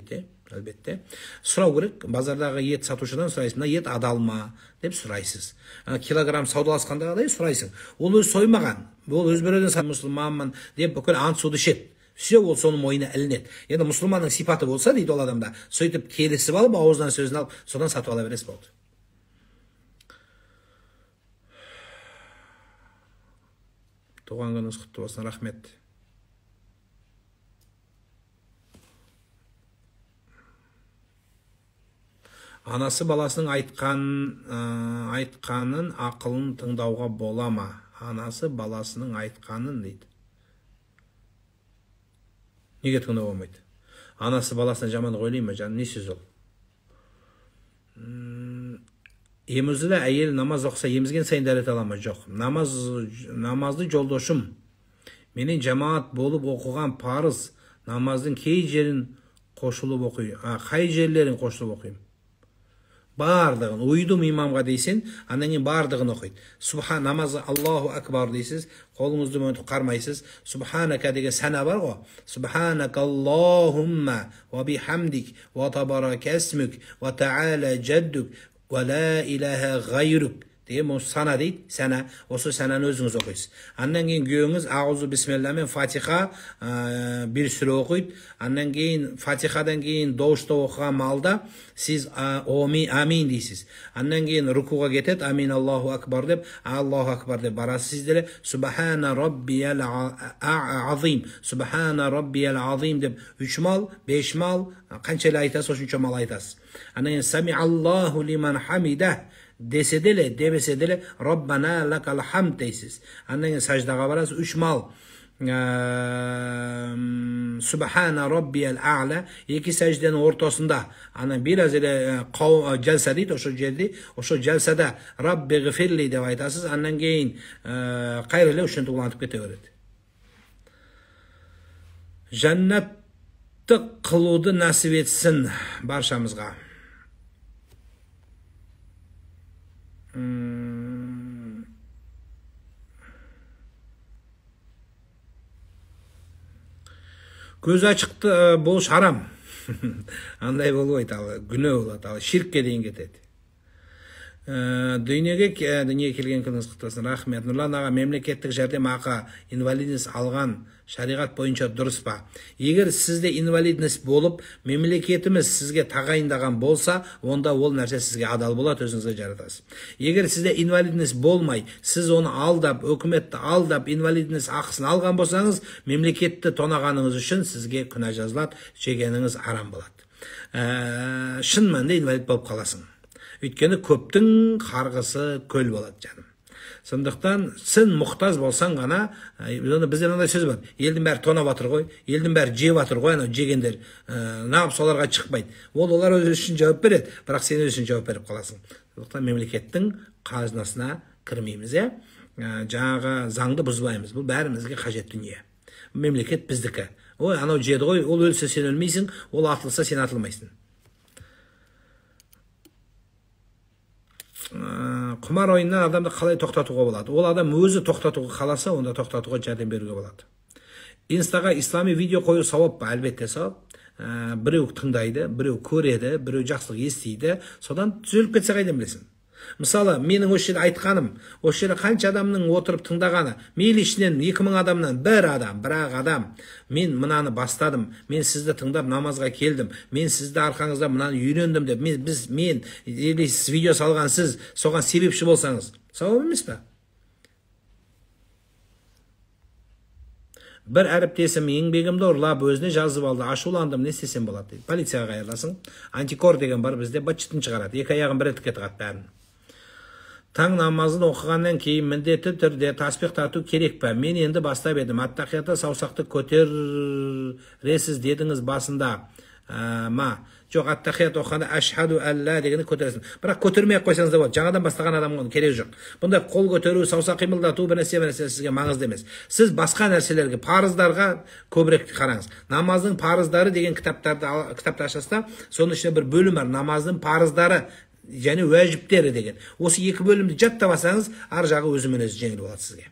Әлбетте, әлбетте. Сұрау керек, базардағы ет сатушыдан сұрайсың, мына ет адал ма деп сұрайсыз. Килограмм саудаласқандағыдай сұрайсың. Ол өзі соймаған, ол өз біреуден мұсылманмын деп бүкіл ант суды ішеді. Все, ол соның мойнына ілінеді. Енді мұсылманның сипаты болса дейді ол адамда, сөйтіп келісіп алып, аузынан сөзін алып, содан сатып ала бересіз, болды. Туған күніңіз құтты болсын, рахмет. Анасы баласының айтқанын, ақылын тыңдауға бола ма? Анасы баласының айтқанын дейді. Неге тыңдауға болмайды? Анасы баласына жамандық ойлай ма, жаным, не сөз ол? Емізуде әйел намаз оқыса, емізген сайын дәрет ала ма? Жоқ. Намазды жолдошым менен жамаат болып оқыған парыз намаздың кей жерін қосылып оқи, қай жерлерін қосылып оқимын? Барлығын уйдум имамға дейсің, андан кейін барлығын оқиды. Субхан намазы Аллаху акбар дейсіз, қолыңызды мөнтіп қармайсыз. Субханака деген сәна бар ғой. Субханака Аллахумма ва бихамдик ва табарака исмук ва таала жаддук ва ла илаха гайрук деген осы сана дейді, сәна. Осы сәнаны өзіңіз оқисыз. Андан кейін күйеуіңіз аузу бисмилла мен фатиха бір сүре оқиды. Андан кейін фатихадан кейін доушта оқыған малда сіз амин дейсіз. Андан кейін рукуға кетеді, амин Аллаху акбар деп, Аллаху акбар деп барасыз сіз деле. Субхана раббиял азим, субхана раббиял азим деп 3 мал, 5 мал, қанша эле айтасыз, ошончо мал айтасыз. Андан кейін сами Аллаху лиман хамида десе деле, дебесе деле, Раббана лакал хамд дейсіз. Андан кейін саждаға барасыз, 3 мал. Субхана раббиял а'ла, екі сәжденің ортасында, анан бир аз эле жалса дейт, ошо жерди, ошо жалсада Рабби гфирли деп айтасыз. Андан кейін кайра эле ушинтип улантып кете берет. Жәннатты кылууду насип этсин баршамызга. Көз ачыкты болуш харам. Андай болбойт, ал күнөө болот, ал ширкке дейин кетет. Дүйнөгө келген күнүңүз куту болсун, рахмет. Нурлан ага, мемлекеттик жәрдем акы инвалидность алган шариғат бойынша дұрыс па? Егер сізде инвалидность болып, мемлекетіміз сізге тағайындаған болса, онда ол нәрсе сізге адал болады, өзіңізге жаратасыз. Егер сізде инвалидность болмай, сіз оны алдап, өкіметті алдап, инвалидность ақысын алған болсаңыз, мемлекетті тонағаныңыз үшін сізге күнә жазылады, жегеніңіз арам болады. Шын мәнінде инвалид болып қаласың. Өйткені көптің қарғысы көл болады, жаным. Сондықтан сен мұқтаж болсаң ғана, бізде мынандай сөз бар, елдің бәрі тонап жатыр ғой, елдің бәрі жеп жатыр ғой, анау жегендер, неғып соларға шықпайды. Ол олар өзі үшін жауап береді, бірақ сен өзің үшін жауап беріп қаласың. Сондықтан мемлекеттің қазынасына кірмейміз, иә? Жаңағы заңды бұзбаймыз. Бұл бәрімізге қажет дүние. Мемлекет біздікі. Ой, анау жеді ғой, ол өлсе сен өлмейсің, ол атылса сен атылмайсың. Құмар ойыннан адамды қалай тоқтатуға болады? Ол адам өзі тоқтатуға қаласа, онда тоқтатуға жәрдем беруге болады. Инстаға ислами видео қою сауап па? Әлбетте сауап. Біреу тыңдайды, біреу көреді, біреу жақсылық естиді, содан түзеліп кетсе қайдан білесің? Мысалы, менің осы жерде айтқаным, осы жерде қанша адамның отырып тыңдағаны, мейлі ішінен 2000 адамнан бір адам, бір-ақ адам, мен мынаны бастадым, мен сізді тыңдап намазға келдім, мен сізді арқаңызда мынаны үйрендім деп, мен, или сіз видео салған сіз, соған себепші болсаңыз, сауап емес пе? Бір әріптесім еңбегімді ұрлап, өзіне жазып алды, ашуландым, не істесем болады дейді. Полицияға қайырыласың. Антикор деген бар бізде, быт-шытын шығарады, екі аяғын бір етікке тығады бәрін. Таң намазын оқығаннан кейін міндетті түрде таспиқ тарту керек пе? Мен енді бастап едім. Аттахиятта саусақты көтересіз дедіңіз басында. Ма? Жоқ, аттахият оқығанда ашхаду алла дегенді көтересің. Бірақ көтермей ақ қойсаңыз да болады. Жаңадан бастаған адамға оның керегі жоқ. Бұндай қол көтеру, саусақ қимылдату бір нәрсе, бір нәрсе сізге маңызды емес. Сіз басқа нәрселерге, парыздарға көбірек қараңыз. Намаздың парыздары деген кітапты ашасыз да, соның ішінде бір бөлім бар. Намаздың парыздары және уәжіптері деген. Осы екі бөлімді жаттап алсаңыз, ар жағы өзімен өзі жеңіл болады сізге.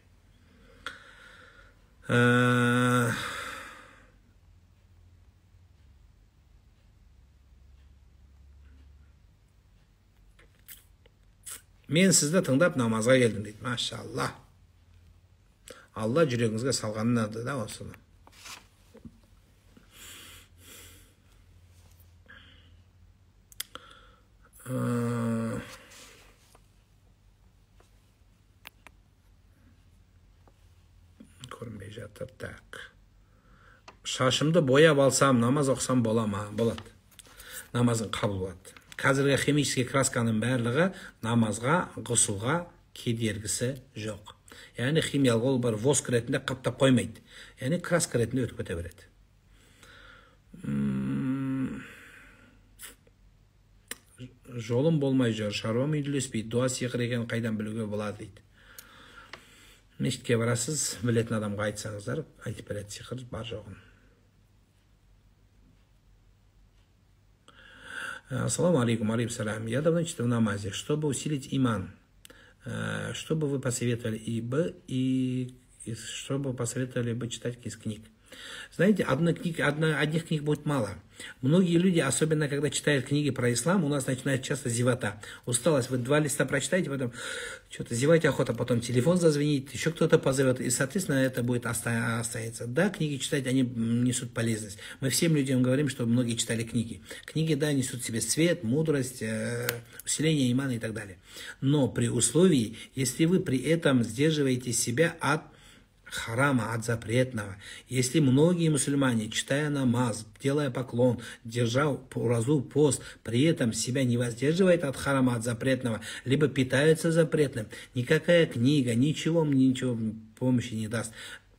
Мен сізді тыңдап намазға келдім дейді. Машалла. Алла жүрегіңізге салғанын да осыны. Көрінбей жатыр. Так. Шашымды бояп алсам, намаз оқысам бола ма? Болады. Намазың қабыл болады. Қазіргі химический красканың барлығы намазға, ғұсылға кедергісі жоқ. Яғни химиялық ол бір воск ретінде қаптап қоймайды. Яғни краска ретінде өтіп кете береді. Жолым болмай жүр, шаруам үйлеспейді, дуа сиқыр екенін қайдан білуге болады дейді. Мешітке барасыз, білетін адамға айтсаңыздар, айтып береді сиқыр бар жоғын. Ассаламу алейкум, алейкум салям. Я давно читаю в намазе, чтобы усилить иман. Что бы вы посоветовали и что бы посоветовали бы читать из книг? Знаете, одних книг будет мало. Многие люди, особенно когда читают книги про ислам, у нас начинает часто зевота. Усталость, вы 2 листа прочитаете, потом что-то зевать охота, потом телефон зазвенит, еще кто-то позовет, и, соответственно, это будет останется. Да, книги читать, они несут полезность. Мы всем людям говорим, что многие читали книги. Книги, да, несут в себе свет, мудрость, усиление имана и так далее. Но при условии, если вы при этом сдерживаете себя от харама, от запретного. Если многие мусульмане, читая намаз, делая поклон, держа уразу, пост, при этом себя не воздерживает от харама, от запретного, либо питаются запретным, никакая книга, ничего помощи не даст.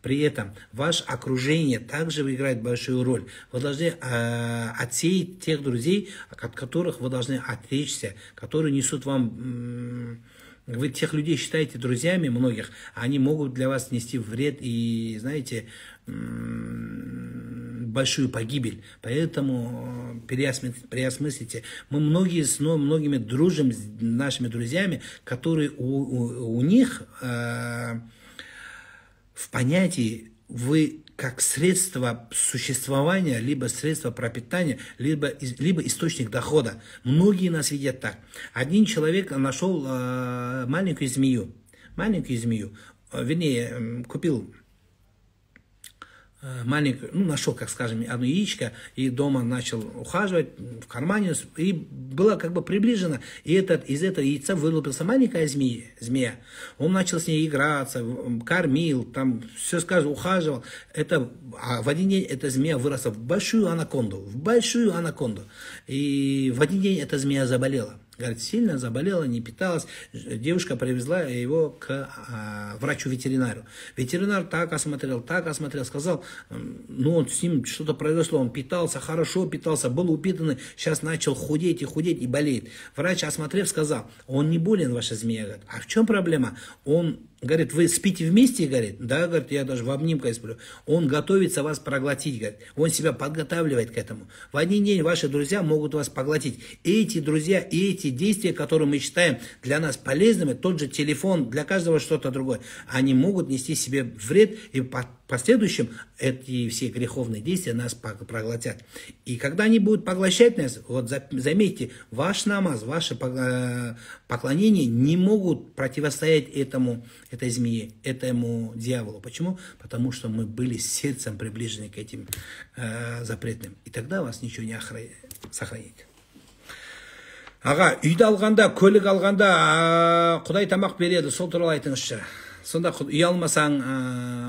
При этом ваше окружение также играет большую роль. Вы должны отсеять тех друзей, от которых вы должны отречься, которые несут вам... Вы тех людей считаете друзьями многих, они могут для вас нести вред и, знаете, большую погибель. Поэтому переосмыслите. Мы многие с многими дружим с нашими друзьями, которые у них в понятии вы как средство существования, либо средство пропитания, либо источник дохода. Многие нас видят так. Один человек нашел маленькую змею, вернее, купил маленькую, ну, нашел, как скажем, одно яичко, и дома начал ухаживать, в кармане, и было как бы приближено, и из этого яйца вылупился маленькая змея. Он начал с ней играться, кормил, там, все скажем, ухаживал. А в один день эта змея выросла в большую анаконду, И в один день эта змея заболела. Говорит, сильно заболела, не питалась. Девушка привезла его к врачу-ветеринару. Ветеринар так осмотрел, сказал, ну, он с ним что-то произошло, он питался, хорошо питался, был упитанный, сейчас начал худеть и худеть и болеет. Врач, осмотрев, сказал, он не болен, ваша змея. Говорит, а в чем проблема? Он говорит, вы спите вместе? Говорит, да, говорит, я даже в обнимку сплю. Он готовится вас проглотить, говорит. Он себя подготавливает к этому. В один день ваши друзья могут вас поглотить. Эти друзья и эти действия, которые мы считаем для нас полезными, тот же телефон, для каждого что-то другое, они могут нести себе вред, и в последующем эти все греховные действия нас проглотят. И когда они будут поглощать нас, вот заметьте, ваш намаз, ваше поклонение не могут противостоять этой змее, этому дьяволу. Почему? Потому что мы были сердцем приближены к этим запретным. И тогда вас ничего не сохранит. Аға, үйді алғанда, көлік алғанда, Құдай тамақ береді, сол туралы айтыңызшы. Сонда үй алмасаң,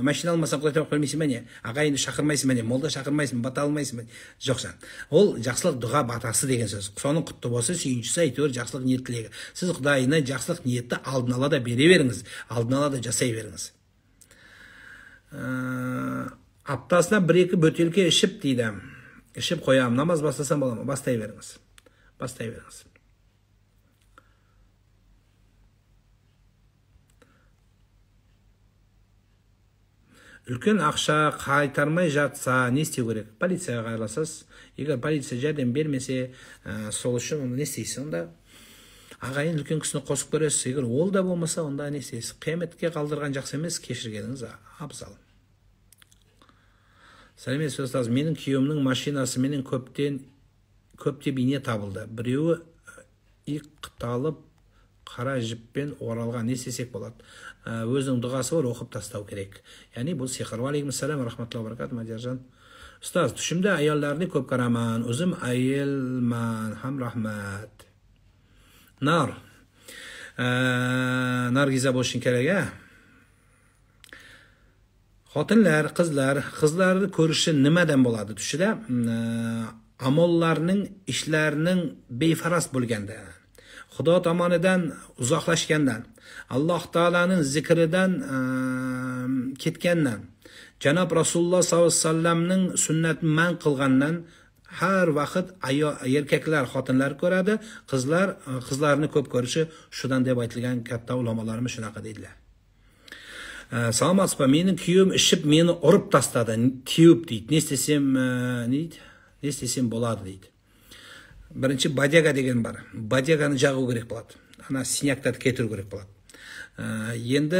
машина алмасаң, Құдай тамақ бермейсің бе не? Ағайынды шақырмайсың ба не? Молда шақырмайсың, бата алмайсың ба? Жоқ жан. Ол жақсылық дұға батасы деген сөз. Соның құтты болса, сүйіншісі, әйтеуір жақсылық ниет тілегі. Сіз Құдайына жақсылық ниетті алдын ала да бере беріңіз, алдын ала да жасай беріңіз. Аптасына 1-2 бөтелке ішіп дейді. Ішіп қоямын, намаз бастасам бола ма? Бастай беріңіз. Бастай беріңіз. Үлкен ақша қайтармай жатса, не істеу керек? Полицияға араласасыз. Егер полиция жәрдем бермесе, сол үшін онда не істейсіз? Онда ағайын үлкен кісіні қосып көресіз. Егер ол да болмаса, онда не істейсіз? Қияметке қалдырған жақсы емес, кешіргеніңіз абзал. Сәлеметсіз бе, ұстаз? Менің күйеуімнің машинасы менен көптеп ине табылды. Біреуі иықталып Қара жіппен оралған, не істесек болады? Өзінің дұғасы бар, оқып тастау керек. Яғни бұл сиқыр. Уалейкумассалам рахматуллахи баракату, Мадияжан. Ұстаз, түшімде аялларны көп қараман, өзім әйелман, хам рахмат. Нар. Наргиза болшын керек, ә? Xotinlar, qizlar, qizlarni ko'rishi nimadan bo'ladi? Tushida amollarning, ishlarining befarast bo'lganda, Xudo tomonidan uzoqlashgandan, Alloh taolaning zikridan ketgandan, Janob Rasululloh sollallohu alayhi vasallamning sunnatini man qilgandan har vaqt erkaklar xotinlar ko'radi, qizlar qizlarni ko'p ko'rishi shudan deb aytilgan, katta ulamolarimiz shunaqa deydilar. Саламатсыз ба, менің күйеуім ішіп мені ұрып тастады, теуіп дейді. Не істесем, не дейді? Не істесем болады дейді. Бірінші бадяга деген бар. Бадяганы жағу керек болады. Ана синяктарды кетіру керек болады. Енді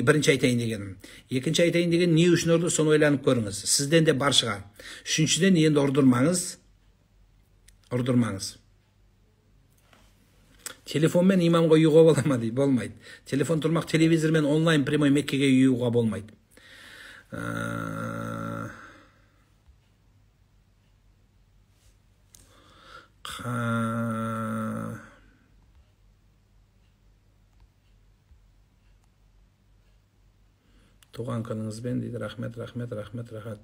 бірінші айтайын дегенім. Екінші айтайын деген, не үшін ұрды, соны ойланып көріңіз. Сізден де бар шығар. Үшіншіден, енді ұрдырмаңыз. Ұрдырмаңыз. Телефонмен имамға ұюға бола ма дейді? Болмайды. Телефон тұрмақ, телевизормен онлайн прямой Меккеге ұюға болмайды. Туған күніңізбен дейді. Рахмет, рахмет, рахмет, рахмет.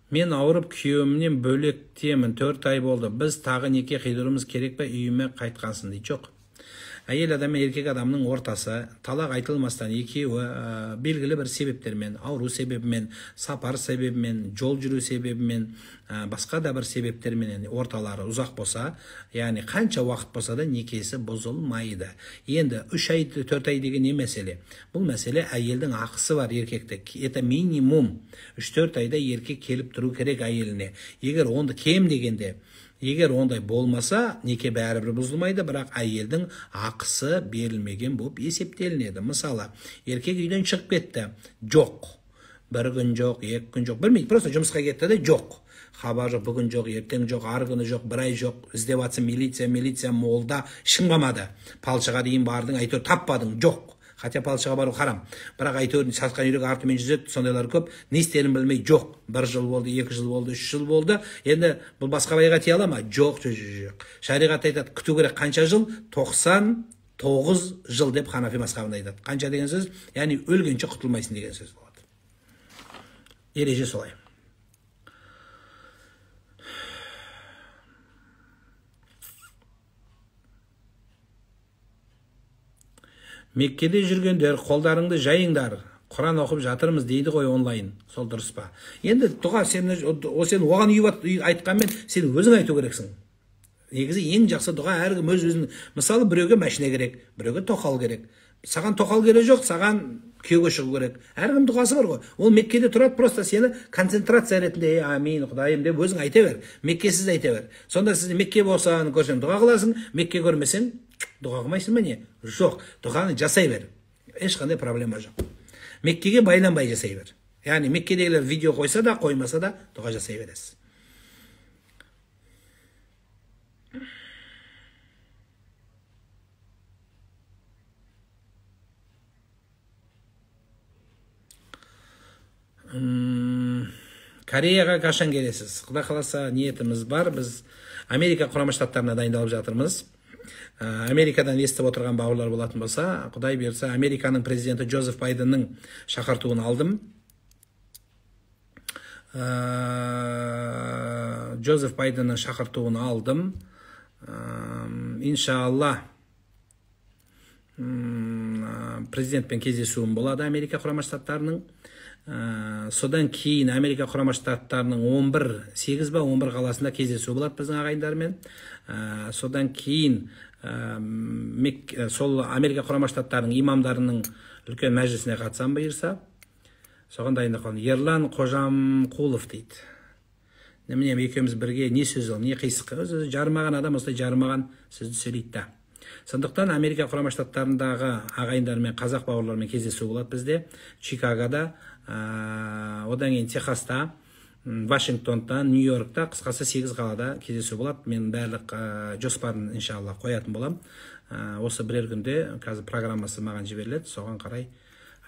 Мен ауырып күйеуімнен бөлектемін, 4 ай болды. Біз тағы неке қидыруымыз керек пе, үйіме қайтқансын дейді. Жоқ. Әйел адам мен еркек адамның ортасы талақ айтылмастан екеуі белгілі бір себептермен, ауру себебімен, сапар себебімен, жол жүру себебімен, басқа да бір себептермен орталары ұзақ болса, яғни қанша уақыт болса да некесі бұзылмайды. Енді 3 ай, 4 ай деген не мәселе? Бұл мәселе әйелдің ақысы бар еркекті. Это минимум. 3-4 айда еркек келіп тұру керек әйеліне. Егер онды кем дегенде, егер ондай болмаса, неке бәрібір бұзылмайды, бірақ әйелдің ақысы берілмеген болып есептелінеді. Мысалы, еркек үйден шығып кетті. Жоқ. Бір күн жоқ, 2 күн жоқ, білмейді, просто жұмысқа кетті де жоқ. Хабар жоқ, бүгін жоқ, ертең жоқ, арғы күні жоқ, бір ай жоқ. Іздеп атса милиция, милиция, молда, ешкім қалмады. Палшыға дейін бардың, әйтеуір таппадың, жоқ. Хотя палшыға бару харам. Бірақ әйтеуір сатқан үйрек артымен жүзеді, сондайлар көп. Не істерін білмей, жоқ. 1 жыл болды, 2 жыл болды, 3 жыл болды. Енді бұл басқа байға тие ала ма? Жоқ, жоқ, жоқ. Шариғат айтады, күту керек қанша жыл? 99 жыл деп Ханафи мазхабында айтады. Қанша деген сөз? Яғни өлгенше құтылмайсың деген сөз болады. Ереже солай. Меккеде жүргендер қолдарыңды жайыңдар, Құран оқып жатырмыз дейді ғой онлайн. Сол дұрыс па? Енді дұға сен, сен оған үйіп айтқанмен сен өзің айту керексің. Негізі ең жақсы дұға әркім өз өзін. Мысалы, біреуге машина керек, біреуге тоқал керек. Саған тоқал керек жоқ, саған күйеуге шығу керек. Әркім дұғасы бар ғой. Ол Меккеде тұрады, просто сені концентрация ретінде, амин, Құдайым деп өзің айта бер. Меккесіз айта бер. Сонда сіз Мекке болса, көрсең дұға қыласың, Мекке көрмесең дұға қылмайсың ба не? Жоқ, дұғаны жасай бер. Ешқандай проблема жоқ. Меккеге байланбай жасай бер. Яғни Меккедегілер видео қойса да, қоймаса да дұға жасай бересіз. Кореяға қашан келесіз? Құдай қаласа ниетіміз бар. Біз Америка Құрама Штаттарына дайындалып жатырмыз. Америкадан естіп отырған бауырлар болатын болса, Құдай бұйырса, Американың президенті Джозеф Байденнің шақыртуын алдым. Джозеф Байденнің шақыртуын алдым. Иншалла президентпен кездесуім болады Америка Құрама Штаттарының. Содан кейін Америка Құрама Штаттарының 8 ба 11 қаласында кездесу болады біздің ағайындармен. Содан кейін сол Америка Құрама Штаттарының имамдарының үлкен мәжілісіне қатысам бұйырса. Соған дайындап қалдым. Ерлан Қожамқұлов дейді. Немене екеуміз бірге не сөз ол, не қисық. Өзі жарымаған адам осылай жарымаған сөзді сөйлейді да. Сондықтан Америка Құрама Штаттарындағы ағайындармен, қазақ бауырлармен кездесу болады бізде. Чикагода, одан кейін Техаста, Вашингтонда, Нью-Йоркта, қысқасы 8 қалада кездесу болады. Мен барлық жоспарын иншалла қоятын боламын. Осы бірер күнде қазір программасы маған жіберіледі, соған қарай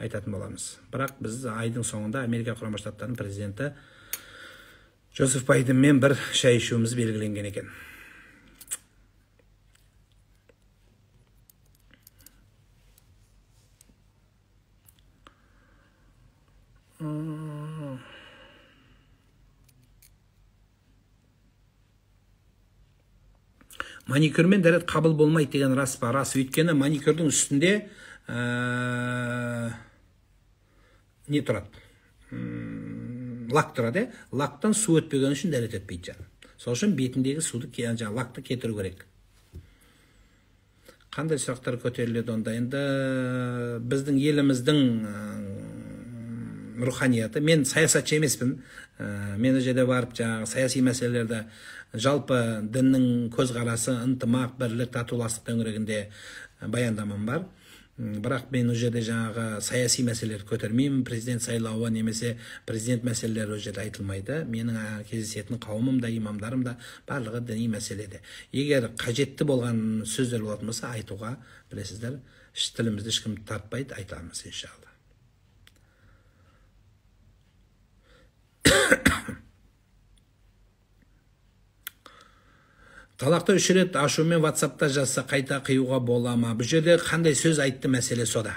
айтатын боламыз. Бірақ біз айдың соңында Америка Құрама Штаттарының президенті Джозеф Байденмен бір шай ішуіміз белгіленген екен. Маникюрмен дәрет қабыл болмайды деген рас па? Рас. Өйткені маникюрдің үстінде не тұрады? Лак тұрады. Лактан су өтпеген үшін дәрет өтпейді жаным. Сол үшін бетіндегі суды, жаңағы лакты кетіру керек. Қандай сұрақтар көтеріледі онда? Енді біздің еліміздің руханияты. Мен саясатшы емеспін. Мен ол жерде барып жаңағы саяси мәселелерді, жалпы діннің көзқарасы, ынтымақ, бірлік, татуластық төңірегінде баяндамам бар. Бірақ мен ол жерде жаңағы саяси мәселелерді көтермеймін. Президент сайлауы немесе президент мәселелері ол жерде айтылмайды. Менің кездесетін қауымым да, имамдарым да барлығы діни мәселеде. Егер қажетті болған сөздер болатын болса, айтуға, білесіздер, тілімізді ешкім тартпайды, айтамыз иншалла. Талақты 3 рет ашумен WhatsApp'та жазса қайта қиюға бола ма? Бұл жерде қандай сөз айтты, мәселе сода.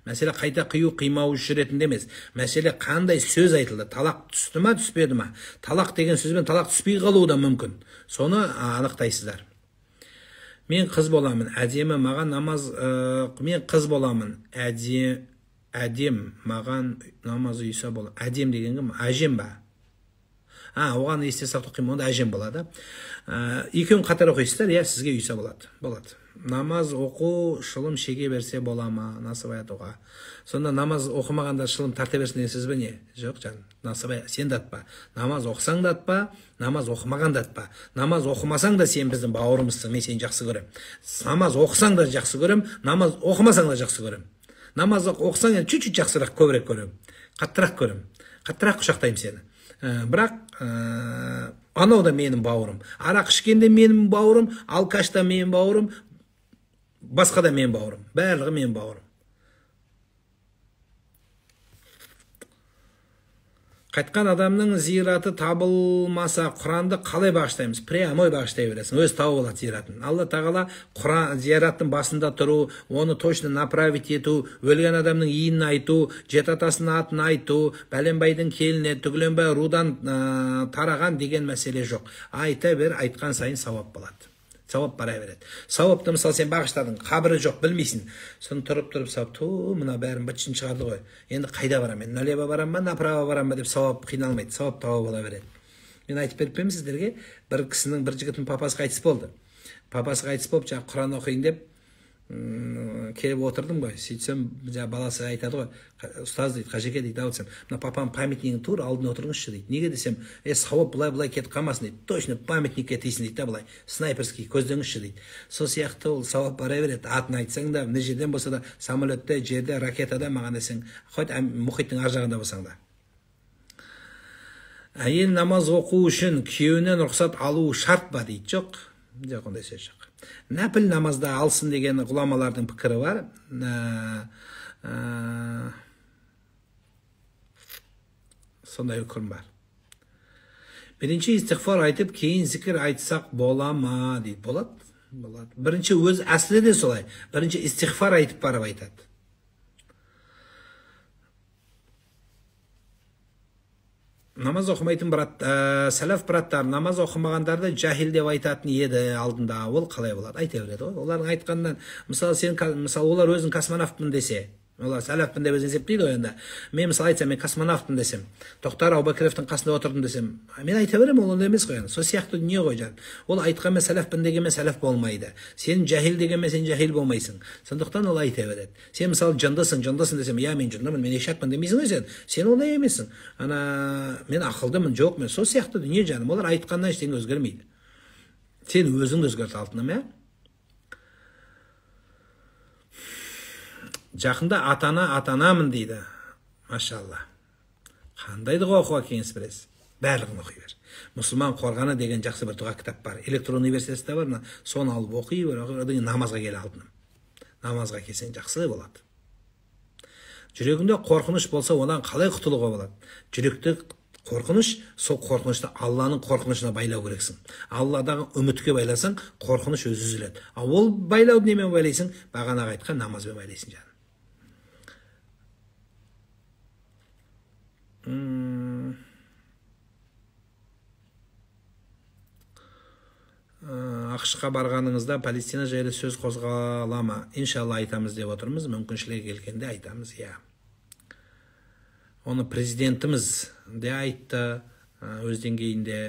Мәселе қайта қию, қимау 3 ретінде емес. Мәселе қандай сөз айтылды? Талақ түсті ма, түспеді ма? Талақ деген сөзбен талақ түспей қалуы да мүмкін. Соны анықтайсыздар. Мен қыз боламын, әдемі маған намаз, мен қыз боламын, әдем маған намаз ұйса бола. Әдем деген кім? Әжем ба? Оған есте сақтау қиын, онда әжем болады. Екеуін қатар оқисыздар, иә, сізге ұйса болады. Болады. Намаз оқу, шылым шеге берсе бола ма? Насыбай атуға. Сонда намаз оқымағанда шылым тарта берсін дегенсіз бе не? Жоқ, жан. Насыбай сен де атпа. Намаз оқысаң да атпа, намаз оқымаған да атпа. Намаз оқымасаң да сен біздің бауырымызсың, мен сені жақсы көрем. Намаз оқысаң да жақсы көрем, намаз оқымасаң да жақсы көрем. Намаз оқысаң енді чуть-чуть жақсырақ, көбірек көрем. Қаттырақ көрем. Қаттырақ құшақтаймын сені. Бірақ анау да менің бауырым. Арақ ішкен де менің бауырым, алкаш та менің бауырым, басқа да менің бауырым. Барлығы менің бауырым. Қайтқан адамның зираты табылмаса, Құранды қалай бағыштаймыз? Прямой бағыштай бересің, өз тауып алады зиратын. Алла тағала Құран зираттың басында тұру, оны точно направить ету, өлген адамның иінін айту, жеті атасының атын айту, бәленбайдың келіні, түгіленбай рудан тараған деген мәселе жоқ. Айта бер, айтқан сайын сауап болады. Сауап бара береді. Сауапты мысалы сен бағыштадың, қабірі жоқ, білмейсің. Соны тұрып-тұрып сауап, ту, мына бәрін бытшын шығарды ғой. Енді қайда барам мен? Налево барам ба, направо барам ба деп сауап қиналмайды, сауап тауып ала береді. Мен айтып беріп пе сіздерге, бір кісінің, бір жігіттің папасы қайтыс болды. Папасы қайтыс болып, жаңа Құран оқиын деп келіп отырдым ғой. Сөйтсем, жаңа баласы айтады ғой, ұстаз дейді, қажеке дейді, ау десем, мына папам памятнигін тур алдына отырыңызшы дейді. Неге десем, сауап былай-былай кетіп қалмасын дейді. Точно памятникке тисін дейді да, былай снайперский көздеңізші дейді. Сол сияқты ол сауап бара береді. Атын айтсаң да, мына жерден болса да, самолетте, жерде, ракетада маған десең, хоть мұхиттың ар жағында болсаң да. Әйел намаз оқу үшін күйеуінен рұқсат алу шарт па дейді. Жоқ, жоқ, ондай сөз жоқ. Нәпіл намазда алсын деген ғұламалардың пікірі бар. Сондай үкім бар. Бірінші истиғфар айтып, кейін зікір айтсақ бола ма дейді. Болады, болады. Бірінші өз әсілі де солай. Бірінші истиғфар айтып барып айтады. Намаз оқымайтын брат, сәләф браттар намаз оқымағандарды жахил деп айтатын еді алдында. Ол қалай болады? Айта береді ғой. Олардың айтқанынан, мысалы сен, мысалы олар өзін космонавтпын десе, олар сәләфпін деп өзін есептейді ғой енді. Мен мысалы айтсам, мен космонавтпын десем, Тоқтар Әубәкіровтің қасында отырдым десем, мен айта беремін, ол ондай емес қой енді. Сол сияқты дүние ғой жаным. Ол айтқанмен сәләфпін дегенмен сәләф болмайды. Сен жахил дегенмен сен жахил болмайсың. Сондықтан ол айта береді. Сен мысалы жындысың, жындысың десем, иә мен жындымын, мен ешакпын демейсің ғой сен. Сен ондай емессің. Ана мен ақылдымын, жоқ мен. Сол сияқты дүние жаным. Олар айтқаннан ештеңе өзгермейді. Сен өзіңді өзгерт алтыным, иә? Жақында атана атанамын дейді. Машалла. Қандай дұға оқуға кеңес бересіз? Барлығын оқи бер. Мұсылман қорғаны деген жақсы бір дұға кітап бар. Электронный версиясы да бар, соны алып оқи бер, одан кейін намазға кел алтыным. Намазға келсең жақсы болады. Жүрегіңде қорқыныш болса, одан қалай құтылуға болады? Жүректі қорқыныш, сол қорқынышты Алланың қорқынышына байлау керексің. Алладағы үмітке байласаң, қорқыныш өзі үзіледі. Ал ол байлауды немен байлайсың? Бағанағы айтқан намазбен байлайсың, жаным. АҚШ-қа барғаныңызда Палестина жайлы сөз қозғала ма? Иншалла айтамыз деп отырмыз, мүмкіншілігі келгенде айтамыз, иә. Оны президентіміз де айтты, өз деңгейінде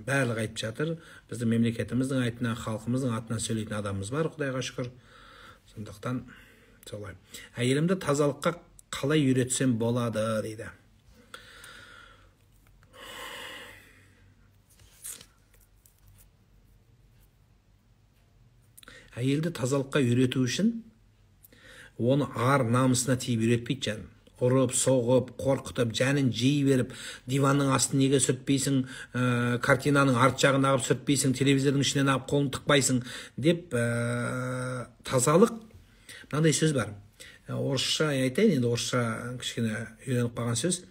барлығы айтып жатыр. Біздің мемлекетіміздің атынан, халқымыздың атынан сөйлейтін адамымыз бар, Құдайға шүкір. Сондықтан солай. Әйелімді тазалыққа қалай үйретсем болады дейді. Әйелді тазалыққа үйрету үшін оны ар намысына тиіп үйретпейді жаным. Ұрып, соғып, қорқытып, жанын жей беріп, диванның астын неге сүртпейсің, картинаның арт жағын ағып сүртпейсің, телевизордың ішінен ағып қолын тықпайсың деп тазалық. Мынандай сөз бар. Орысша айтайын, енді орысша кішкене үйреніп қалған сөз.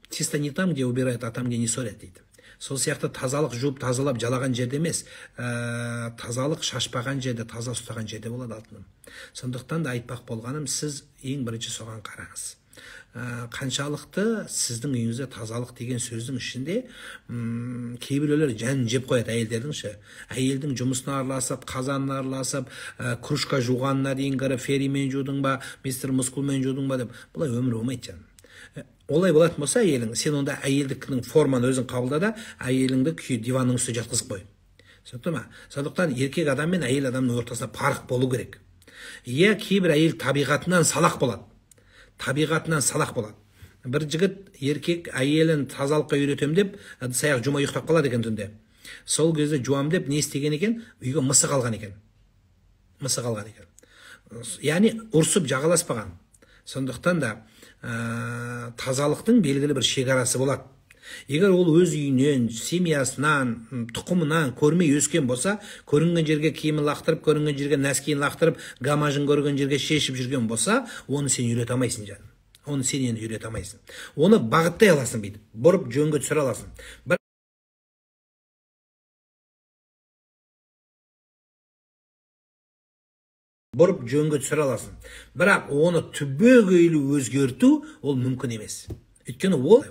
Чисто не там, где убирают, а там, где не сорят дейді. Сол сияқты тазалық жуып, тазалап, жалаған жерде емес, тазалық шашпаған жерде, таза ұстаған жерде болады алтыным. Сондықтан да айтпақ болғаным, сіз ең бірінші соған қараңыз. Қаншалықты сіздің үйіңізде тазалық деген сөздің ішінде кейбіреулер жанын жеп қояды әйелдердің ше. Әйелдің жұмысына араласып, қазанына араласып, кружка жуғанына дейін кіріп, ферримен жудың ба, мистер мускулмен жудың ба деп. Бұлай өмір болмайды жаным. Олай болатын болса әйелің, сен онда әйелдіктің форманы өзің қабылда да, әйеліңді күй диванның үстіне жатқызып қой. Түсінікті ма? Сондықтан еркек адам мен әйел адамның ортасында парық болу керек. Иә, кейбір әйел табиғатынан салақ болады. Табиғатынан салақ болады. Бір жігіт еркек әйелін тазалыққа үйретем деп, ыдыс аяқ жумай ұйықтап қалады екен түнде. Сол кезде жуам деп не істеген екен? Үйге мысық алған екен. Мысық алған екен. Яғни ұрсып жағаласпаған. Сондықтан да тазалықтың белгілі бір шекарасы болады. Егер ол өз үйінен, семьясынан, тұқымынан көрмей өскен болса, көрінген жерге киімін лақтырып, көрінген жерге нәскиін лақтырып, гамажын көрген жерге шешіп жүрген болса, оны сен үйрете алмайсың жаным. Оны сен енді үйрете алмайсың. Оны бағыттай аласың бүйтіп, бұрып жөнге түсіре аласың. Бұрып жөнге түсіре аласың. Бірақ оны түбегейлі өзгерту ол мүмкін емес. Өйткені ол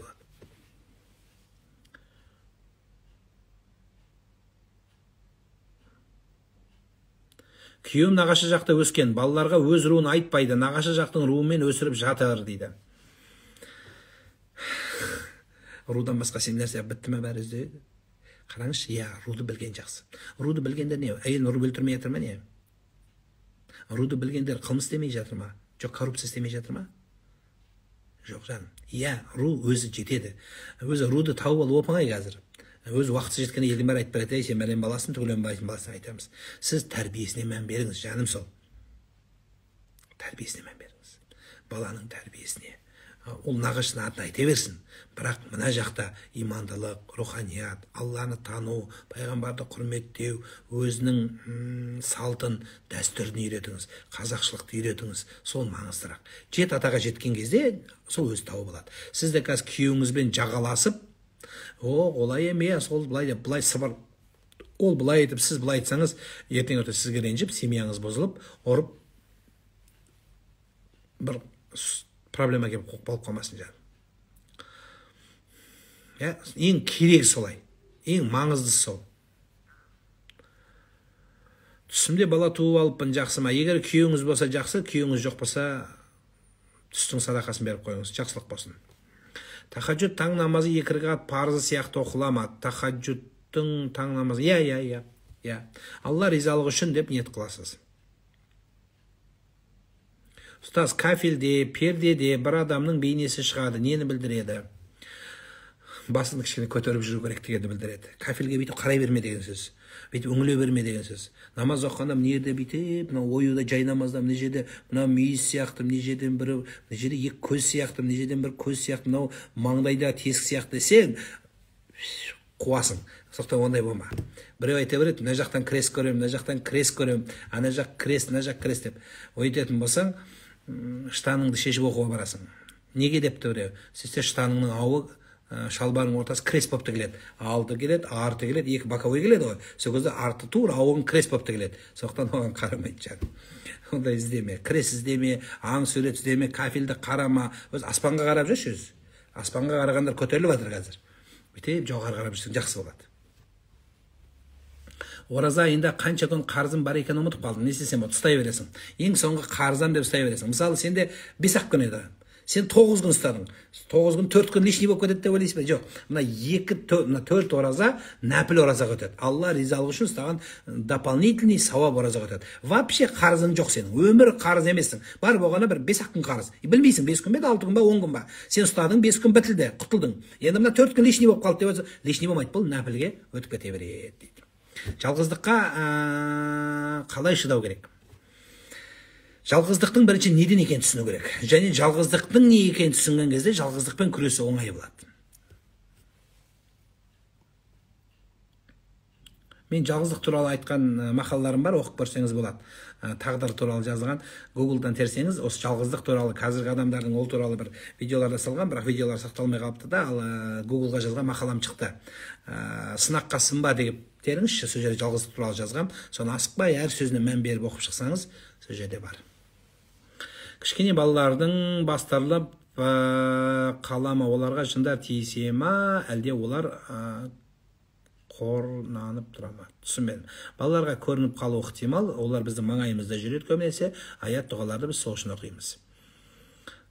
күйеуім нағашы жақта өскен, балаларға өз руын айтпайды, нағашы жақтың руымен өсіріп жатыр дейді. Рудан басқа сен нәрсе бітті ме бәрі іздейді? Қараңызшы, иә, руды білген жақсы. Руды білгендер не? Әйелін ұрып өлтірмей жатыр ма не? Руды білгендер қылмыс істемей жатыр ма? Жоқ, коррупция істемей жатыр ма? Жоқ, жаным. Иә, ру өзі жетеді. Өзі руды тауып алу оп-оңай қазір. Өз уақыты жеткенде елдің бәрі айтып береді, сен бәлен баласын, түгелен баласын айтамыз. Сіз тәрбиесіне мән беріңіз, жаным сол. Тәрбиесіне мән беріңіз. Баланың тәрбиесіне. Ол нағашының атын айта берсін. Бірақ мына жақта имандылық, руханият, Алланы тану, пайғамбарды құрметтеу, өзінің салтын, дәстүрін үйретіңіз, қазақшылықты үйретіңіз, сол маңыздырақ. Жет атаға жеткен кезде сол өзі тауып алады. Сіз де қазір күйеуіңізбен жағаласып, о, олай емес, ол былай деп, былай сыбыр, ол былай етіп, сіз былай айтсаңыз, ертең өте сізге ренжіп, семьяңыз бұзылып, ұрып, бір проблема келіп болып қалмасын жаным. Иә, ең керегі солай, ең маңыздысы сол. Түсімде бала туып алыппын, жақсы ма? Егер күйеуіңіз болса жақсы, күйеуіңіз жоқ болса, түстің садақасын беріп қойыңыз, жақсылық болсын. Тахаджуд таң намазы 2 ракат парызы сияқты оқыла ма? Тахаджудтың таң намазы, иә, иә. Алла ризалығы үшін деп ниет қыласыз. Ұстаз, кафелде, пердеде бір адамның бейнесі шығады, нені білдіреді? Басыңды кішкене көтеріп жүру керек дегенді білдіреді. Кафелге бүйтіп қарай берме деген сөз. Бүйтіп үңіле берме деген сөз. Намаз оқығанда мына жерде бүйтіп, мына оюда жай намазда мына жерде мына мүйіз сияқты, мына жерден бір, мына жерде екі көз сияқты, мына жерден бір көз сияқты, мынау маңдайда тесік сияқты десең, қуасың. Сондықтан ондай болма. Біреу айта береді, мына жақтан крест көремін, мына жақтан крест көремін, ана жақ крест, мына жақ крест деп. Өйтетін болсаң, штаныңды шешіп оқуға барасың. Неге депті біреу? Сөйтсе штаныңның ауы, шалбарының ортасы крест болып тігіледі. Алды келеді, арты келеді, екі боковой келеді ғой. Сол кезде арты тура, ауың крест болып тігіледі. Сондықтан оған қарамайды жаным. Ондай іздеме, крест іздеме, аң сурет іздеме, кафелді қарама. Өз аспанға қарап жүрші өзі. Аспанға қарағандар көтеріліп жатыр қазір. Бүйтіп жоғары қарап жүрсең жақсы болады. Ораза айында қанша күн қарызым бар екенін ұмытып қалдым. Не істесем болады? Ұстай бересің. Ең соңғы қарызам деп ұстай бересің. Мысалы, сенде 5-ақ күн еді. Сен 9 күн ұстадың. 9 күн 4 күн лишний болып кетеді деп ойлайсың ба? Жоқ. Мына 2, 4 ораза нәпіл оразаға өтеді. Алла ризалығы үшін ұстаған дополнительный сауап оразаға өтеді. Вообще қарызың жоқ сенің. Өмір қарыз емессің. Бар болғаны бір 5-ақ күн қарыз. Білмейсің, 5 күн бе, 6 күн ба, 10 күн ба. Сен ұстадың, 5 күн бітілді, құтылдың. Енді мына 4 күн лишний болып қалды деп айтса, лишний болмайды, бұл нәпілге өтіп кете береді дейді. Жалғыздыққа қалай шыдау керек? Жалғыздықтың бірінші неден екенін түсіну керек. Және жалғыздықтың не екенін түсінген кезде жалғыздықпен күресу оңай болады. Мен жалғыздық туралы айтқан мақалаларым бар, оқып көрсеңіз болады. Тағдыр туралы жазылған, Google'дан терсеңіз, осы жалғыздық туралы қазіргі адамдардың ол туралы бір видеолар салған, бірақ видеолар сақталмай қалыпты да, ал Google'ға жазған мақалам шықты. Сынаққа сынба деп теріңізші, сол жерде жалғыздық туралы жазғам. Соны асықпай әр сөзіне мән беріп оқып шықсаңыз, сол жерде бар. Кішкене балалардың бастарылып қала ма, оларға жындар тиісе ма, әлде олар қорнанып тұра ма? Түсінбедім. Балаларға көрініп қалу ықтимал, олар біздің маңайымызда жүреді көбінесе, аят дұғаларды біз сол үшін оқимыз.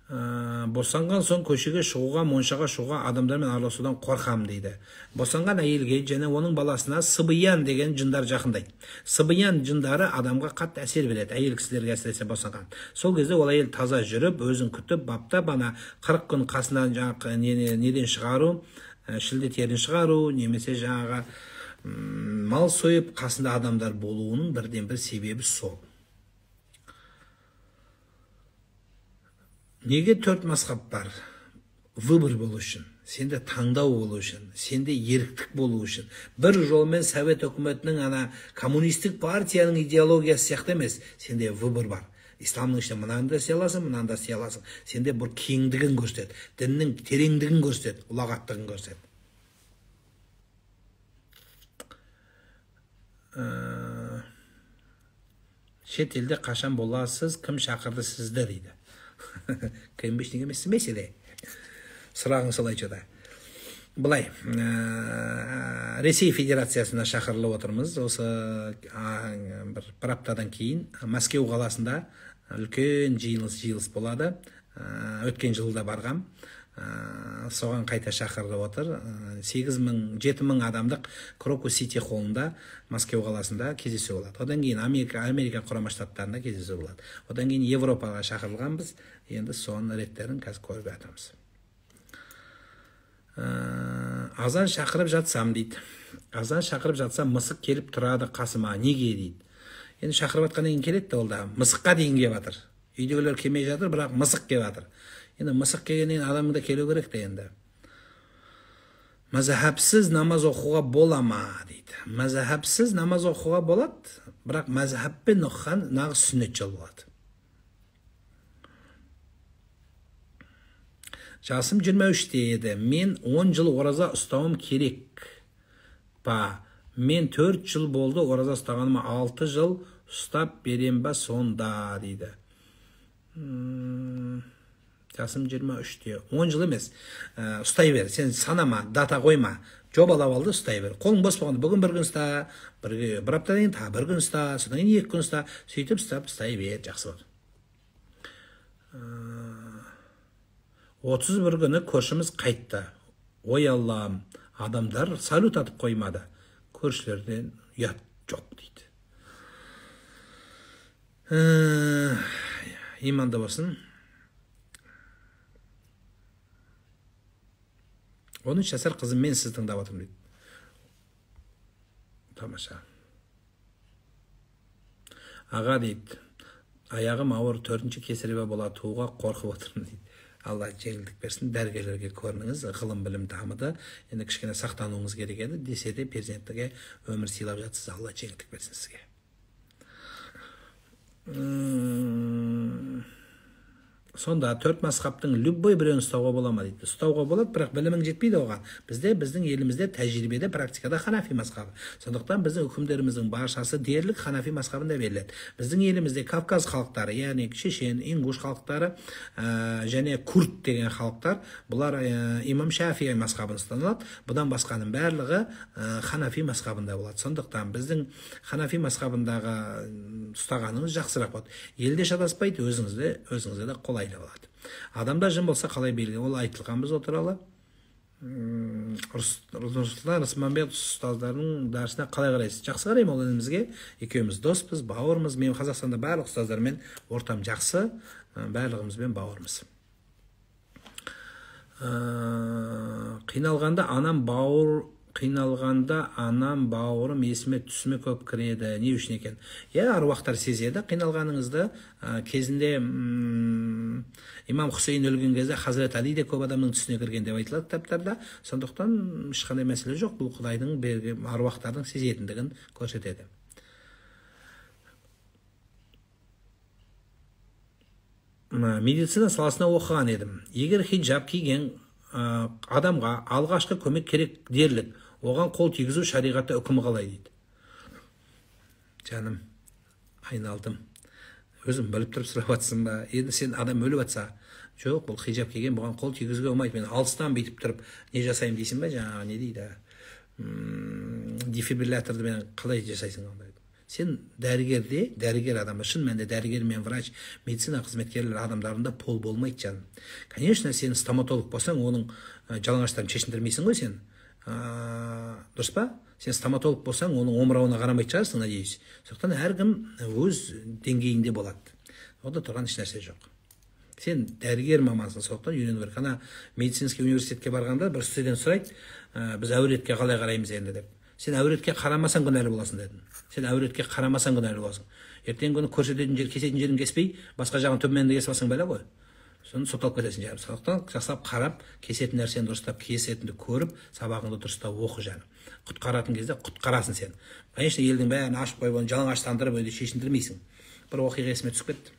Босанған соң көшеге шығуға, моншаға шығуға, адамдармен араласудан қорқам дейді. Босанған әйелге және оның баласына сыбиян деген жындар жақындайды. Сыбиян жындары адамға қатты әсер береді, әйел кісілерге әсіресе босанған. Сол кезде ол әйел таза жүріп, өзін күтіп, баптап, ана 40 күн қасынан жаңағы неден шығару, шілде терін шығару, немесе жаңағы мал сойып қасында адамдар болуының бірден бір себебі сол. Неге 4 мазхаб бар? Выбор болу үшін, сенде таңдау болу үшін, сенде еріктік болу үшін. Бір жолмен Совет үкіметінің ана коммунистік партияның идеологиясы сияқты емес, сенде выбор бар. Исламның ішінде мынаны да істей аласың, мынаны да істей аласың. Сенде бір кеңдігін көрсетеді, діннің тереңдігін көрсетеді, ұлағаттығын көрсетеді. Шет елде қашан боласыз, кім шақырды сізді дейді. КМБшник емессің бе селе? Сұрағың солай жада. Былай, Ресей Федерациясына шақырылып отырмыз. Осы бір аптадан кейін Мәскеу қаласында үлкен жиылыс болады. Өткен жылда барғам. Соған қайта шақырылып отыр. 8 000, 7 000 адамдық Крокус Сити холлында Мәскеу қаласында кездесу болады. Одан кейін Америка Құрама Штаттарында кездесу болады. Одан кейін Европаға шақырылғанбыз. Енді соның реттерін қазір көріп жатырмыз. Азан шақырып жатсам дейді. Азан шақырып жатсам мысық келіп тұрады қасыма. Неге дейді. Енді шақырып жатқаннан кейін келеді де ол да. Мысыққа дейін келіп жатыр. Үйдегілер келмей жатыр, бірақ мысық келіп жатыр. Енді мысық келгеннен кейін адамның да келу керек те енді. Мазхабсыз намаз оқуға бола ма дейді. Мазхабсыз намаз оқуға болады, бірақ мазхабпен оқыған нағыз сүннет жол болады. Жасым 23-те еді. Мен 10 жыл ораза ұстауым керек па? Мен 4 жыл болды ораза ұстағаныма, 6 жыл ұстап берем ба сонда дейді. Жасым 23-те. 10 жыл емес. Ұстай бер. Сен санама, дата қойма. Жобалап алды, ұстай бер. Қолың бос болғанда бүгін бір күн ұста, бір аптадан кейін тағы бір күн ұста, содан кейін 2 күн ұста. Сөйтіп ұстап ұстай бер, жақсы болады. 31 күні көршіміз қайтты. Ой Аллам, адамдар салют атып қоймады. Көршілерден ұят жоқ дейді. Иманды болсын. 13 жасар қызыммен сізді тыңдап отырмын дейді. Тамаша. Аға дейді, аяғым ауыр, 4-ші кесарево болады, туға қорқып отырмын дейді. Алла жеңілдік берсін, дәрігерлерге көрініңіз, ғылым білім дамыды. Енді кішкене сақтануыңыз керек еді, десе де перзенттіге өмір сыйлап жатсыз, Алла жеңілдік берсін сізге. Сонда 4 мазхабтың любой біреуін ұстауға бола ма дейді. Ұстауға болады, бірақ білімің жетпейді оған. Бізде, біздің елімізде тәжірибеде, практикада ханафи мазхабы. Сондықтан біздің үкімдеріміздің баршасы дерлік ханафи мазхабында беріледі. Біздің елімізде Кавказ халықтары, яғни шешен, ингуш халықтары және курд деген халықтар, бұлар имам Шафии мазхабын ұстанады. Бұдан басқаның барлығы ханафи мазхабында болады. Сондықтан біздің ханафи мазхабындағы ұстағаныңыз жақсырақ болады. Елде шатаспайды, өзіңізде де қолайлы болады. Адамда жын болса қалай белгі? Ол айтылған біз о туралы. Нұрсұлтан Рысманбет ұстаздарының дәрісіне қалай қарайсыз? Жақсы қараймын ол інімізге. Екеуміз доспыз, бауырмыз. Мен Қазақстанда барлық ұстаздармен ортам жақсы, барлығымызбен бауырмыз. Қиналғанда анам бауырым есіме түсіме көп кіреді. Не үшін екен? Иә, аруақтар сезеді қиналғаныңызды. Кезінде имам Хусейн өлген кезде Хазірет Али де көп адамның түсіне кірген деп айтылады кітаптарда. Сондықтан ешқандай мәселе жоқ. Бұл Құдайдың берген аруақтардың сезетіндігін көрсетеді. Медицина саласына оқыған едім. Егер хиджаб киген адамға алғашқы көмек керек дерлік, оған қол тигізу шариғатта үкімі қалай дейді. Жаным, айналдым. Өзім біліп тұрып сұрап атсың ба? Енді сен адам өліп атса, жоқ, бұл хиджаб киген, бұған қол тигізуге болмайды. Мен алыстан бүйтіп тұрып не жасаймын дейсің ба? Жаңағы не дейді? Дефибрилляторды мен қалай жасайсың ондай? Сен дәрігерде, дәрігер адамы, шын мәнінде дәрігер мен врач, медицина қызметкерлері адамдарында пол болмайды жаным. Конечно, сен стоматолог болсаң, оның жалаңаштарын шешіндірмейсің ғой сен. Дұрыс па? Сен стоматолог болсаң, оның омырауына қарамайтын шығарсың, надеюсь. Сондықтан әркім өз деңгейінде болады. Онда тұрған ешнәрсе жоқ. Сен дәрігер мамансың, сондықтан үйрену керек. Ана медицинский университетке барғанда бір студент сұрайды, біз әуретке қалай қараймыз енді деп. Сен әуретке қарамасаң күнәлі боласың дедім. Сен әуретке қарамасаң күнәлі боласың. Ертеңгі күні көрсететін жер, кесетін жерін кеспей, басқа жағын төменді кесіп алсаң бәле ғой. Соны сотталып кетесің жаным. Сондықтан жақсылап қарап, кесетін нәрсені дұрыстап, кесетінді көріп, сабағыңды дұрыстап оқы жаным. Құтқаратын кезде құтқарасың сен. Конечно, елдің бәрін ашып қойып, оны жалаңаштандырып, өйде шешіндірмейсің. Бір оқиға есіме түсіп кетті.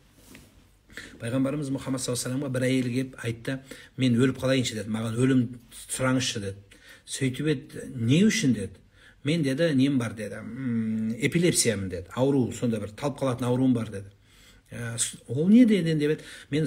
Пайғамбарымыз Мұхаммад саллаллаху алейхи вассаламға бір әйел келіп айтты, мен өліп қалайыншы деді, маған өлім сұраңызшы деді. Сөйтіп еді, не үшін деді? Мен деді, нем бар деді, эпилепсиямын деді, ауру, сонда бір талып қалатын ауруым бар деді. Ол не деді деп еді, мен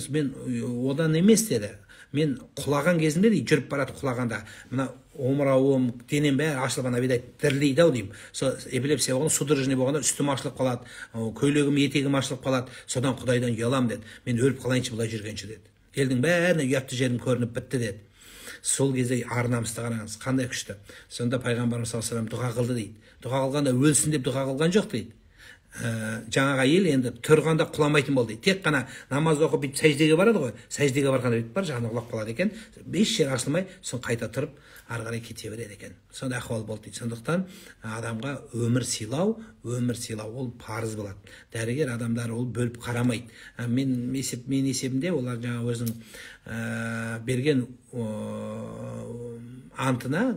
одан емес деді, мен құлаған кезімде дейді, жүріп барады құлағанда, мына омырауым, денем бәрі ашылып, ана видать дірілдейді ау деймін. Сол эпилепсия болғанда, судорожный болғанда үстім ашылып қалады, көйлегім, етегім ашылып қалады, содан Құдайдан ұяламын деді. Мен өліп қалайыншы былай жүргенше деді. Елдің бәріне ұятты жерім көрініп бітті деді. Сол кезде ар намысты қараңыз, қандай күшті. Сонда пайғамбарымыз саллаллаху алейхи вассалам дұға қылды дейді. Дұға қылғанда өлсін деп дұға қылған жоқ дейді. Жаңағы әйел енді тұрғанда құламайтын болды дейді. Тек қана намаз оқып бүйтіп сәждеге барады ғой. Сәждеге барғанда бүйтіп бар, жағына құлап қалады екен. Бес жер ашылмай, соң қайта тұрып ары қарай кете береді екен. Сондай ахуал болды дейді. Сондықтан адамға өмір сыйлау, өмір сыйлау ол парыз болады. Дәрігер адамдар ол бөліп қарамайды. Мен есебімде олар жаңа өзінің берген антына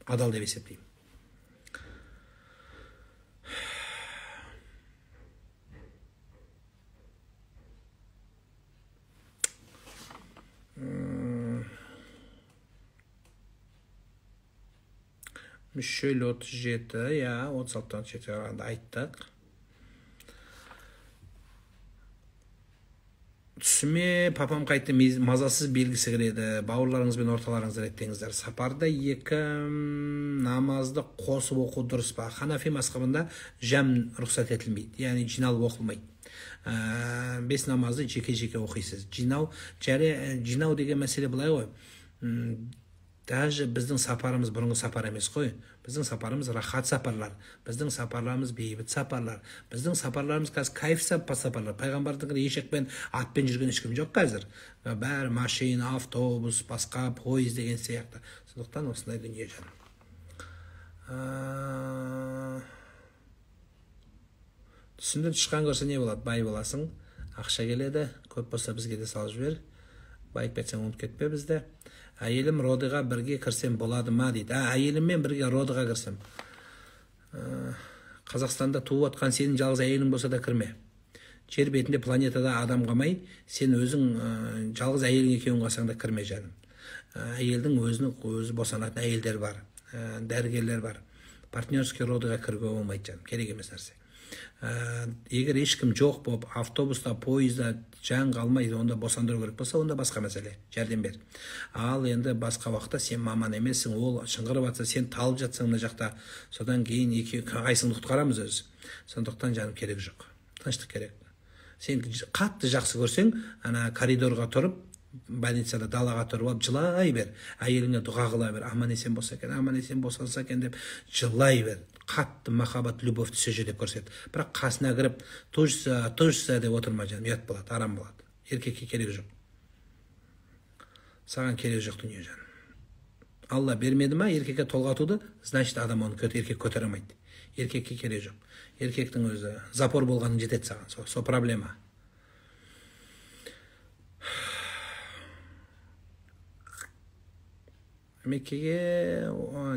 адал деп есептеймін. Мүшел 37, я, 36-дан 37 қарағанда айттық. Түсіме папам қайтты, мазасыз белгісі кіреді. Бауырларыңыз бен орталарыңызды реттеңіздер. Сапарда екі намазды қосып оқу дұрыс па? Ханафи мазхабында жам рұқсат етілмейді, яғни жиналып оқылмайды. 5 намазды жеке-жеке оқисыз. Жинау деген мәселе былай ғой. Даже біздің сапарымыз бұрынғы сапар емес қой. Біздің сапарымыз рахат сапарлар, біздің сапарларымыз бейбіт сапарлар, біздің сапарларымыз қазір кайф сапарлар. Пайғамбардың ешекпен, атпен жүрген ешкім жоқ қазір. Бәрі машина, автобус, басқа пойыз деген сияқты. Сондықтан осындай дүние жаным. Түсінде тышқан көрсе не болады? Бай боласың, ақша келеді, көп болса бізге де салып жібер. Байып кетсең ұмытып кетпе бізді. Әйелім родыға бірге кірсем болады ма дейді. Әйеліммен бірге родыға кірсем. Қазақстанда туып атқан сенің жалғыз әйелің болса да кірме. Жер бетінде планетада адам қалмай, сен өзің жалғыз әйелің екеуің қалсаң да кірме жаным. Әйелдің өзінің өзі босанатын әйелдер бар, дәрігерлер бар. Партнерский родыға кіруге болмайды жаным, керек емес нәрсе. Егер ешкім жоқ болып, автобуста, пойызда жан қалмай, онда босандыру керек болса, онда басқа мәселе, жәрдем бер. Ал енді басқа уақытта сен маман емессің, ол шыңғырып жатса, сен талып жатсаң мына жақта, содан кейін екі қайсыңды құтқарамыз өзі. Сондықтан жаным керек жоқ, тыныштық керек. Сен қатты жақсы көрсең, ана коридорға тұрып, больницада далаға тұрып алып жылай бер, әйеліңе дұға қыла бер, аман есен болса екен, аман есен босанса екен деп жылай бер. Қатты махаббат, любовь түсі деп көрсет. Бірақ қасына кіріп тужса, тужса деп отырма жаным, ұят болады, арам болады. Еркекке керек жоқ. Саған керек жоқ дүние жаным. Алла бермеді ма еркекке толғатуды, значит адам оны еркек көтере алмайды. Еркекке керек жоқ. Еркектің өзі запор болғанын жетеді саған, со проблема. Меккеге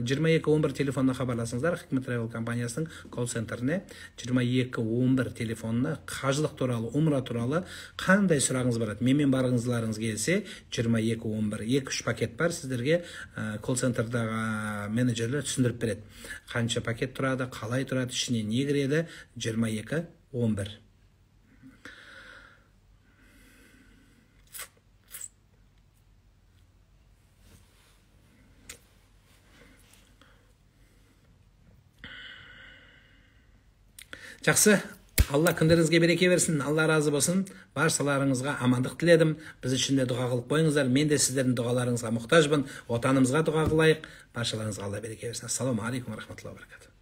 22-11 телефонына хабарласыңыздар. Хикмет Travel компаниясының колл-центріне 22-11 телефонына қажылық туралы, умра туралы қандай сұрағыңыз бар, менімен барғыңызларыңыз келсе 22-11 2-3 пакет бар сіздерге, колл-центрдағы менеджерлер түсіндіріп береді. Қанша пакет тұрады, қалай тұрады, ішіне не кіреді, 22-11. Жақсы, Алла күндеріңізге береке берсін, Алла разы болсын. Баршаларыңызға амандық тіледім. Біз үшін де дұға қылып қойыңыздар. Мен де сіздердің дұғаларыңызға мұқтажбын. Отанымызға дұға қылайық. Баршаларыңызға Алла береке берсін. Ассалаумағалейкум рахматуллахи ва баракатух.